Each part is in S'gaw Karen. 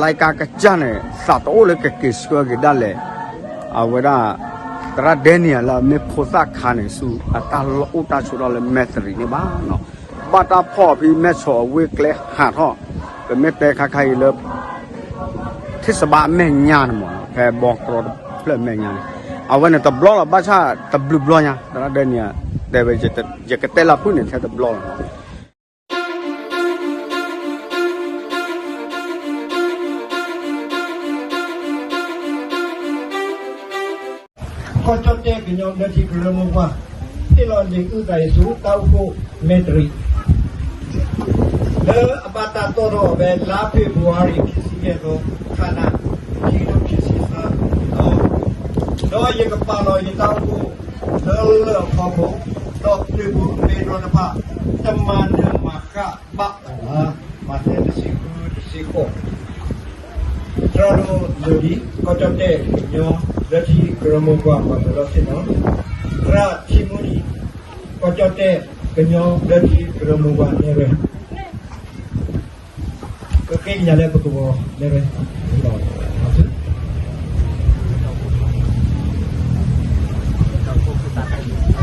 လၢကါကစၢ်န့ၣ် သးတအိၣ်လၢကက့ၤဆှၢက့ၤဒၣ်လဲာ် အဝဲဒၣ် သရၣ်ဒဲနံယၤလၢအမ့ၢ်ဖိသၣ်ခါန့ၣ် ဆူအတၢ်လီၢ်အိၣ်တၢ်ဆိးထီၣ်လၢ မဲၣ်သရံးန့ၣ်ဘၣ်နီၤ. ဘၣ်တၢ်ဖီၣ်ဖဲမဲၣ်ဆီးအဝ့ၢ်ကျဲဟးထီၣ် ပမ့ၢ်တဲခါခါအံၤလၢ ထံၣ်စဘးအမဲာ်ညါန့ၣ်မ့ၢ်နီၤ, ဖဲဘီတြီတဖျၢၣ်အမဲာ်ညါန့ၣ် အဝဲန့ၣ်တဘျီလီၤ. ဘၣ်ဆၣ်တဘျုးဘျီညါ သရၣ်ဒဲနံယၤတဲဝဲ ယကတဲလၢဖုၣ်န့ၣ် ထဲတဘျီလီၤနီၤ. ကီၢ်ကၠီၣ်တဲၣ်ကညီဘျၢထံကရၢမိၢ်ပှၢ် ဟ့ၣ်လီၤလံာ်အုၣ်သးအံၤဆူ တၢ်အိၣ်ဖှိၣ်မဲၣ်သရံး လၢအဘၣ်တၢ်တီၣ်ထီၣ်အီၤဖဲလါဖ့ၤဘြူၤအါရံၤ ခံဆံယဲၢ်သီ ခါနၣ် ခံကထိခံဆံသၢ ဒီးယကပာ်လီၤယတၢ်အိၣ်ဖှိၣ်လၢလၢၢ်အဖီခိၣ်, ဒီးသုးဖိမ့ၢ်တြီတဖၣ် တမၤနၢၤမၤဃၣ်ဘၣ်အီၤဘၣ်. မးသဲတဆံဃု တဆံဃိး. သရၣ်ဒိၣ်လိၤဒံး ကီၢ်ကၠီၣ်တဲၣ်ကညီဘျၢထံကရၢမိၢ်ပှၢ် ပှၤကလီသ့ၣ်နီၤ, သရၣ်ထံမူဒံး ကီၢ်ကၠီၣ်တဲၣ်ကညီဘျၢထံကရၢမိၢ်ပှၢ် နဲၣ်ရွဲၣ် ကက့ညါလၢပက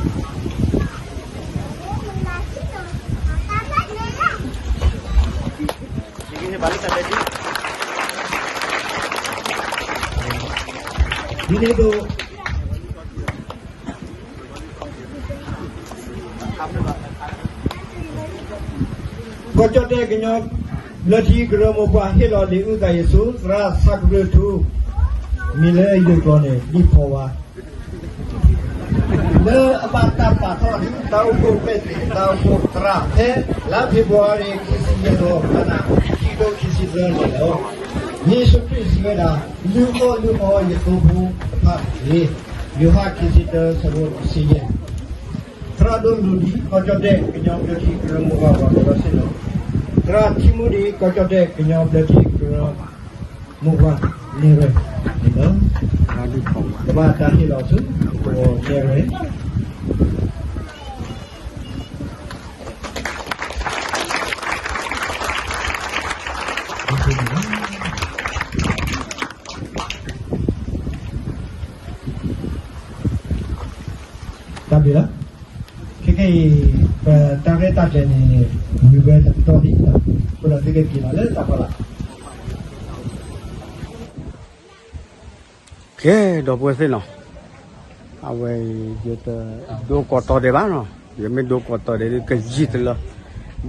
ဝီၤ နဲၣ်ရွဲၣ် ဒ်န့ၣ်အသိး ကီၢ်ကၠီၣ်တဲၣ်ကညီဘျၢထံကရၢမိၢ်ပှၢ် ဟ့ၣ်လီၤလံာ်အုၣ်သးအံၤဆူ သရၣ်ဆၣ်ကရၢၢ်ထူ မံၤလၢယိၤကျိာ်န့ၣ် ဒ်ဖီဝါ လၢအဘၣ်တၢ်ပာ်ထီၣ်န့ၣ် တၢ်အိၣ်ဖှိၣ်ပဲၣ်သ့ၣ် တၢ်အိၣ်ဖှိၣ်သရၣ် ဖဲလါဖ့ၤဘြူၤအါရံၤ ခံဆံယဲၢ်သီ ခါနၣ်ခံကထိခံဆံသၢန့ၣ်လီၤ. ယ့ၣ်ၡူးခရံာ်စံးဝဲဒၣ်, လုၢ်အီၣ်လုၢ်အီယသိဖိတဖၣ်တက့ၢ်. ယိၤဟၣ်ခံဆံတၢ ဆၢဖိတဆံယဲၢ်. သရၣ်ဒိၣ်လိၤဒံး ကီၢ်ကၠီၣ်တဲၣ်ကညီဘျၢထံကရၢမိၢ်ပှၢ် ပှၤကလီသ့ၣ်နီၤ, သရၣ်ထံမူဒံး ကီၢ်ကၠီၣ်တဲၣ်ကညီဘျၢထံကရၢမိၢ်ပှၢ် နဲၣ်ရွဲၣ်န့ၣ်လီၤ. ကဘၣ်တၢ်ဟ့ၣ်လီၤဆူ နဲၣ်ရွဲၣ် တၢ်ဘျုးလီၤ. ခဲကနံၣ်အံၤ ပတၢ်ရဲၣ်တၢ်ကျဲၤန့ၣ် ဝံၤဝဲတတီၤလံ, အဃိဒီးသုကက့ၤလီၤလၢတၢ်ဖီလာ် ကဲ ဒီပုၢ်ဝဲၢ်သ့ၣ်နီၤ, အဝဲအံၤ ယတဒိကီၢ်တီၤဒဲးဘၣ်နီၤ, ယမ့ၢ်ဒိကီၢ်တီၤဒဲးဒီး ကယံာ်တလၢ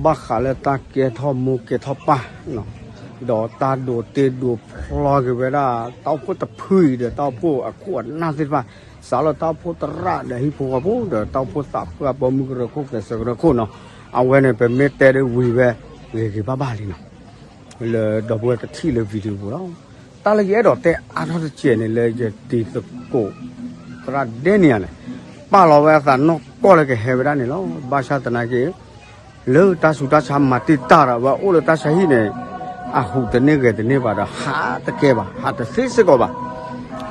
ဘၣ်ဃးလၢတၢ်ကဲထီၣ်မိၢ်ကဲထီၣ်ပၢ်နီၤ, ဒီးတၢ်ဒိးတ့ဒိးဖျီက့ၤဝဲဒၣ် တၢ်အိၣ်ဖှိၣ်တဖုအံၤဒီး တၢ်အိၣ်ဖှိၣ်အခိၣ်အနၢ်သ့ၣ်တဖၣ်, စးလၢတၢ်အိၣ်ဖှိၣ်သရၣ်ဒီးဟံၣ်ဖိဃီဖိဒီး တၢ်အိၣ်ဖှိၣ်သးပှၢ် ပိာ်မုၣ်ကရၢခိၣ် ကျဲးစၢးကရၢခိၣ်နီၤ, အဝဲန့ၣ် ပမ့ၢ်တဲဒ်ဝံၤဝဲ ဂ့ၤဂ့ၤဘၣ်ဘၣ်လံနီၤ. လၢဒီပုၢ်ဝဲၢ်ကထံၣ်လၢ video ပူၤလီၤ. တၢ်လၢယအဲၣ်ဒိးတဲအါထီၣ်တစဲးန့ၣ် လၢယတံၤသကိး သရၣ်ဒဲနံယၤန့ၣ် ပာ်လီၤဝဲအသးနီၢ်ကီၢ်လၢကဟဲဝဲဒၣ်န့ၣ်လီၤ. ဘၣ်ဆၣ်သနာ်က့ လၢတၢ်ဆူးတၢ်ဆါမၤတံာ်တာ်ဒီး အဝဲအိၣ်လၢတၢ်ဆါဟံၣ်န့ၣ် အဟူးတန့ၢ်ဂဲၤတန့ၢ်ဘၣ်ဒီး ဟးတကဲဘၣ် ဟးတသ့စ့ၢ်ကီးဘၣ်.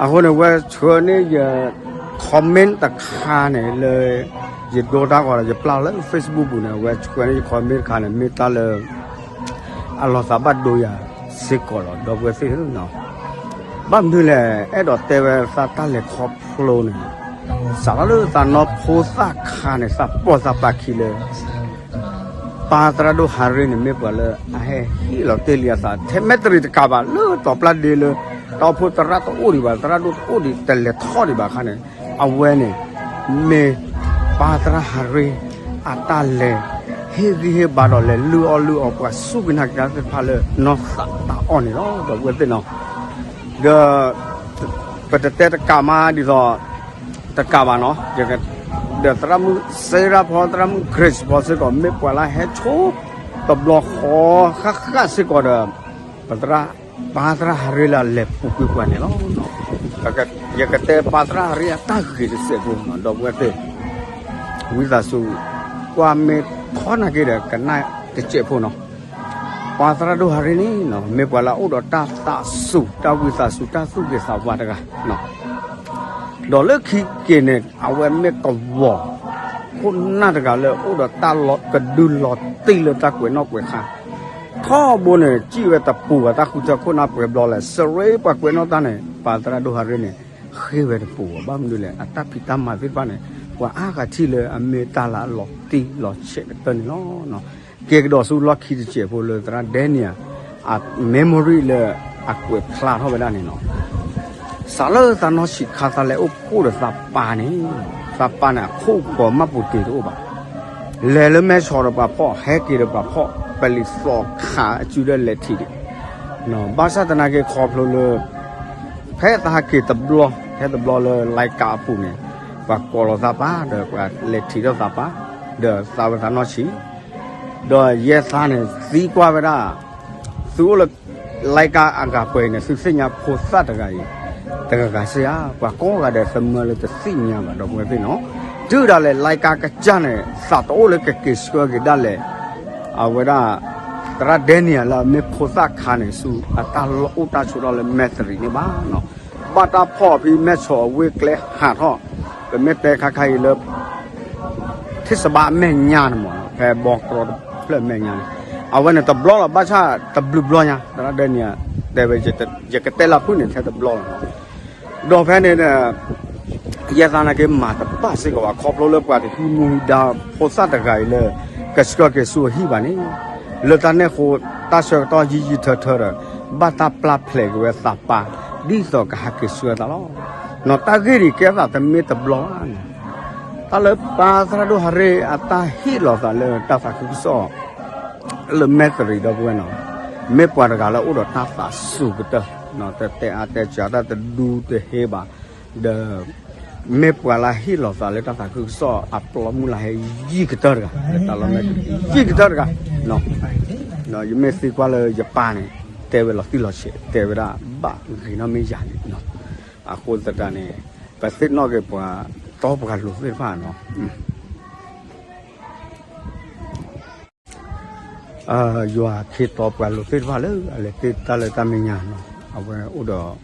အဃိန့ၣ် ဝဲဆှၢန့ၢ်ယ comment တခါန့ၣ်လၢ ယဒိတၢ်ဂီၤဒီး ယပျၢ်လၢ Facebook ပူၤန့ၣ် အဝဲဆှၢန့ၢ်ယ comment တခါန့ၣ် မ့ၢ်တၢ်လၢ အလီၤသးဘၣ်ဒိယၤစ့ၢ်ကီးလီၤ ဒီပုၢ်ဝဲၢ်သ့ၣ်ဧၢနီၤ. ဘၣ်မနုၤလဲၣ် အဲၣ်ဒိးတဲဝဲသးတၢ်လဲၤခီဖျိန့ၣ် စးထီၣ်လၢသးနီၢ်ဖိသၣ်ခါန့ၣ် သးပီၢ်သးပာ်ခံလၢ ပၢ်သရၣ်ဒိၣ်ဟးရ့န့ၣ် မ့ၢ်ပှၤလၢအဟဲဟ့ၣ်လီၤတ့ၢ်လံအသး ထဲမဲၣ်တရံးတကးဘၣ် လၢတီၤပျၢ်ဒ့လၢ တၢ်အိၣ်ဖှိၣ်သရၣ်တအိၣ်ဒံးဘၣ် သရၣ်ဒိၣ်တအိၣ်ဒံး တလဲၤထီၣ်ဒံးဘၣ်အခါန့ၣ် အဝဲန့ၣ် မ့ၢ်ပၢ်သရၣ်ဟးရ့ အတၢ်လဲၤ ဟ့ၣ်ဂံၢ်ဟ့ၣ်ဘါဒီးလဲၤလုၢ်အီၣ်လုၢ်အီပှၤစူၢ်က့ၤနာ်က့ၤတၢ်သ့ၣ်တဖၣ်လၢနီၢ်သးတၢ်အီၣ်န့ၣ်လီၤ ဒီပုၢ်ဝဲၢ်သ့ၣ်နီၤ. ဒီး ပတတဲတကးမးဒ်သိး တကးဘၣ်နီၤ ဒီးသရၣ်မုၣ်စ့ရၣ်ဖီ သရၣ်မုၣ် Grace ဖီစ့ၢ်ကီး မ့ၢ်ပှၤလၢဟဲဆိ တဘျီဃီဃၣ်ဃၣ်စ့ၢ်ကီးဒီး ပသရၣ် ပၢ်သရၣ်ဟးရ့လၢအလဲၤပူၤကွံာ်ပှၤန့ၣ်လီၤ. ယကတဲပၢ်သရၣ်ဟးရ့အတၢ်ဂ့ၤတစဲးဖိနီၤ ဒီပုၢ်ဝဲၢ်သ့ၣ် ဝံသးစူၤ ကွၢ်မ့ၢ်ထီနာ်က့ဒီး ကနၣ်တစဲးဖိနီၤ. ပၢ်သရၣ်ဒိၣ်ဟးရ့န့ၣ်နီၤ မ့ၢ်ပှၤလၢအအိၣ်ဒီးတၢ်သးစူၤ တၢ်ဝံသးစူၤ တၢ်သူၣ်ဂ့ၤသးဝါတဂၤနီၤ. ဒီးလၢခံက့ၤန့ၣ် အဝဲမ့ၢ်ကဝီၤခိၣ်နၢ်တဂၤလၢအိၣ်ဒီးတၢ်လီၤကဒုလီၤတံၢ်လၢတၢ်ကွဲးနီၣ်ကွဲးဃါ ထီဘိန့ၣ် စံၣ်ဝဲတပူၤဘၣ် တၢ်ဃုထၢခိၣ်နၢ်ပှဲၤဘျီလဲၣ်, စရ့ပှၤကွဲးနီၣ်တၢ်န့ၣ် ပၢ်သရၣ်ဒိၣ်ဟးရ့န့ၣ် ဃ့ဝဲတပူၤဘၣ်. ဘၣ်မနုၤလဲၣ် အတၢ်ဖံးတၢ်မၤသ့ၣ်တဖၣ်န့ၣ် ပှၤအါဂၤထံၣ်လၢအမ့ၢ်တၢ်လၢအလီၤတံၢ်လီၤဆဲးကတၢၢ်န့ၣ်လီၤ. ကဲကဒီးဆူလီၢ်ခံတစဲးဖိလၢသရၣ်ဒဲနံယၤ အ memory လၢအကွဲးဖျါထီၣ်ဝဲဒၣ်န့ၣ်နီၤ, စးလၢသးနီၢ်ဆံးခါသးလဲၤအိၣ်ဖှိၣ်ဒီးသးပၢ်န့ၣ်, သးပၢ်န့ၣ် အခိၣ်ကပီၤမၢ်ပူၤတ့ၤတအိၣ်ဘၣ်, လဲၤလၢမဲဆီးဒီးပှၤဖီၣ် ဟဲက့ၤဒီးပှၤဖီၣ် ပလံာ်သီခးအစုဒီးလဲၤထံၣ်ဒံး, ဘၣ်ဆၣ်သနာ်က့ခီဖျိလၢ ဖဲသးဟဲက့ၤတဘျီ ဖဲတဘျီလၢ လိုင်းကား အပူၤန့ၣ် ပှၤကိးလီၤသးပၢ် ဒီးပှၤလဲၤထံၣ်ထီၣ်သးပၢ် ဒီးသးဝဲသးနီၢ်ဆံး, ဒီးယဲသးန့ၣ်သံကွၢ်ဝဲဒၣ် သုအိၣ်လၢ လိုင်းကား အဂၤပှဲၤအံၤန့ၣ် သုသ့ၣ်ညါဖိသၣ်တဂၤအံၤ တဂၤဂၤစ့ၢ်ဧါ, ပှၤကိးဂၤဒဲးသမၢလၢတသ့ၣ်ညါဘၣ် ဒီပုၢ်ဝဲၢ်သ့ၣ်နီၤ, တုၤဒၣ်လဲာ် လိုင်းကား ကစၢ်န့ၣ် သးတအိၣ်လၢကက့ၤဆှၢက့ၤဒၣ်လဲာ် အဝဲဒၣ် သရၣ်ဒဲနံယၤလၢအမ့ၢ်ဖိသၣ်ခါန့ၣ် ဆူအတၢ်လီၢ်အိၣ်တၢ်ဆိးထီၣ်လၢမဲၣ်သရံးန့ၣ်ဘၣ်နီၤ, ဘၣ်တၢ်ဖီၣ်ဖဲမဲၣ်ဆီးအဝ့ၢ်ကျဲဟးထီၣ်, ပမ့ၢ်တဲခါခါအံၤလၢ ထံၣ်စဘါအမဲာ်ညါန့ၣ်မ့ၢ်နီၤ, ဖဲဘီကြီတဖျၢၣ်အမဲာ်ညါန့ၣ်, အဝဲန့ၣ်တဘျီလီၤ ဘၣ်ဆၣ်တဘျုးဘျီညါ သရၣ်ဒဲနံယၤ တဲဝဲ ယကတဲလၢဖုၣ်န့ၣ် ထဲတဘျီလီၤနီၤ, ဒီးဖဲန့ၣ် ယဲသးနာ်က့မၤတဘၣ်စ့ၢ်ကီးဘၣ် ခီဖျိလၢပှၤတဟံးမူဟံးဒါဖိသၣ်တဂၤအံၤလၢ ကဆှၢက့ၤဆူအဟံၣ်ဘၣ်န့ၣ်, လၢတၢ်န့ၣ်အဃိ တၢ်ဆၢကတီၢ်ယံာ်ယံာ်ထၢထၢဒီး ဘၣ်တၢ်ပျၢ်ဖျဲးက့ၤဝဲသးပၢ် ဒ်သိးကဟးက့ၤဆှၢသးလီၤ. နီၤ တၢ်ဂ့ၢ်ဒ်အံၤကဲသးတမ့ၢ်တဘျီဘၣ်နီၤ, တၢ်လၢပၢ်သရၣ်ဒိၣ်ဟးရ့အတၢ်ဟ့ၣ်လီၤသးလၢတၢ်သးခုကစီၣ် လၢမဲၣ်သရံး ဒီပုၢ်ဝဲၢ်နီၤ, မ့ၢ်ပှၤတဂၤလၢအိၣ်ဒီးတၢ်သးစူၤကတၢၢ်, တတဲအါတဲစှၤ တၢ်တဒူတဟ့ဘၣ်, ဒီး မ့ၢ်ပှၤလၢဟ့ၣ်လီၤသးလၢတၢ်သးခုကစီၣ်အပျီမုၢ်လၢ်ဟဲယံာ်ကတၢၢ်တဂၤ လၢတၢ်လီၢ်မဲာ်တံၤ ယံာ်ကတၢၢ်တဂၤ, ယမ့ၢ်သံကွၢ်လၢယပၢ်န့ၣ် တဲဝဲလီၤတံၢ်လီၤဆဲး တဲဝဲဒၣ်ဘၣ်ဂ့ၤနီတမ့ၢ်ယၤန့ၣ်, အဃိသတးန့ၣ် ပသ့ၣ်နီၣ်က့ၤပှၤတီပှၤလိၤသ့ၣ်တဖၣ်နီၤ ယွၤခ့တီပှၤလိၤသ့ၣ်တဖၣ်လၢအလဲၤတ့ၢ်တၢ်လၢတၢ်မဲာ်ညါနီၤ, အဝဲအိၣ်ဒီး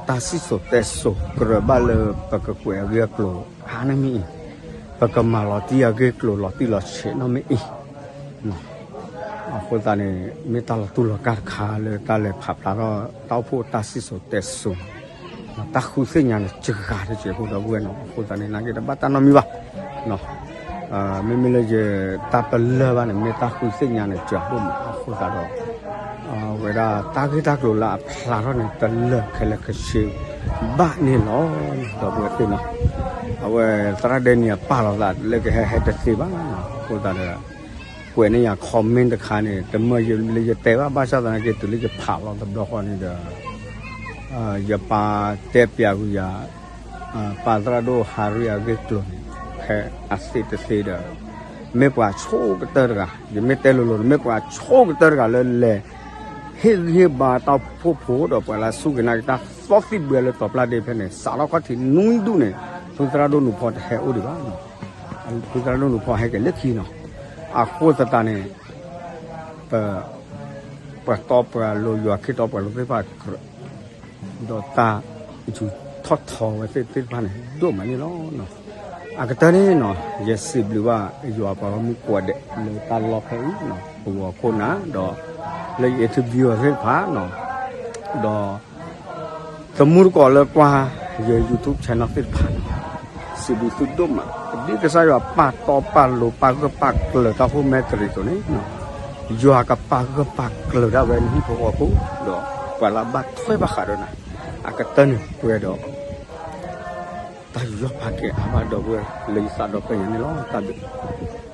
တၢ်စံၣ်စိၤတဲစိၤကြၢးဘၣ်လၢပကကွဲးအဂ့ၢ်အကျိၤအါန့ၣ်မ့ၢ်အံၤ, ပကမၤလီၤတံၢ်အဂ့ၢ်အကျိၤလီၤတံၢ်လီၤဆဲးနီတမ့ၢ်အံၤ, အဃိသတးန့ၣ် မ့ၢ်တၢ်လီၤတူၢ်လီၤကာ်တခါလၢတၢ်လဲၤဖးဖျါထီၣ်တၢ်အိၣ်ဖှိၣ်တၢ်စံၣ်စိၤတဲစိၤ တၢ်ဃုသ့ၣ်ညါန့ၣ် စှၤတစဲးဖိဒီပုၢ်ဝဲၢ်နီၤ, အဃိသတးန့ၣ် နာ်က့တဘၣ်တၢ်နီတမံၤဘၣ်, မ့မ့ၢ်လၢယတၢ်ပလၢၢ်ဘၣ်န့ၣ် မ့ၢ်တၢ်ဃုသ့ၣ်ညါန့ၣ် စှၤဒိၣ်မး အဃိသတးဒီး ဝဲဒၣ်တၢ်ဂ့ၢ်တၢ်ကျိၤလၢအဖျါထီၣ်န့ၣ် တလၢာ်ခဲလၢာ်ခဲဆ့ဘၣ်န့ၣ်လီၤ, ဒီပုၢ်ဝဲၢ်သ့ၣ်နီၤ, အဝဲသရၣ်ဒဲနံယၤပာ်လီၤသးလၢကဟဲဟဲတသ့ဘၣ်, အဃိသတးဒီး ကွဲးန့ၢ်ယၤ comment တခါန့ၣ် တမၢယလၢယတဲဘၣ် ဘၣ်ဆၣ်သနာ်က့ တုၤလၢယဖးလီၤတဘျီဃီန့ၣ်ဒီး ယပၢ်တဲပျးကွံာ်ယၤ ပၢ်သရၣ်ဒိၣ်ဟးရ့အဂ့ၢ်ကျိၤန့ၣ် ဖဲအသ့တသ့ဒီး မ့ၢ်ပှၤဆိကတၢၢ်တဂၤ ယမ့ၢ်တဲလိၤလိၤန့ၣ် မ့ၢ်ပှၤဆိကတၢၢ်တဂၤလၢလဲၤ ဟ့ၣ်ဂံၢ်ဟ့ၣ်ဘါတၢ်အိၣ်ဖှိၣ်ဖိဒီးပှၤလၢအစူၢ်က့ၤနာ်က့ၤ တၢ်သီသံၣ်ဘှဲလၢတီၤပျၢ်ဒ့ဖဲန့ၣ် စးထီၣ်ခီၣ်ထံးနွံဒူၣ်န့ၣ် ဖုသရၣ်ဒိၣ်နူၤဖီတဟဲအိၣ်ဒံးဘၣ်, ဖုသရၣ်ဒိၣ်နူၤဖီဟဲက့ၤလၢခံနီၤ, အဃိသတးန့ၣ် ပ ပှၤတီပှၤလိၤ ယွၤခ့တီပှၤလိၤသ့ၣ်တဖၣ်ကြၢး ဒီးတၢ်ယူၤထီၣ်ထီဝဲသ့ၣ်တဖၣ်န့ၣ် ဒိၣ်မးန့ၣ်လီၤ. အကတၢၢ်န့ၣ်နီၤ ယစံးဘျုးဘၣ်ယွၤပှၤဂီၢ်မုၢ်ကိးဂၤဒဲး လၢတၢ်လီၢ်ဖဲအံၤနီၤ ပဂီၤခိၣ်နၢ် ဒီးလၢယ interview သ့ၣ်တဖၣ်နီၤ ဒီး သမူသကိးလၢကွၢ်ယ YouTube channel သ့ၣ်တဖၣ်န့ၣ် စံးဘျုးသုဒိၣ်မး ဒ်ကစၢ်ယွၤပာ်တီပာ်လိၤပာ်ဂၢၢ်ပာ်ကျၢၤတၢ်အိၣ်ဖှိၣ်မဲာ်တရံးအသိးန့ၣ် ယွၤကပာ်ဂၢၢ်ပာ်ကျၢၤဒၣ်ဝဲနဟံၣ်ဖိဃီဖိ ဒီးပှၤလၢအဘၣ်ထွဲဘၣ်ဃးဒီးနၤ အကတၢၢ်န့ၣ်ပှဲၤဒီး တၢ်ယူးယီၣ်ပာ်ကဲအါဘၣ်ဒီပုၢ်ဝဲၢ် လၢယသးဒီဖျၢၣ်ညါန့ၣ်လီၤ. တၢ်ဘျုး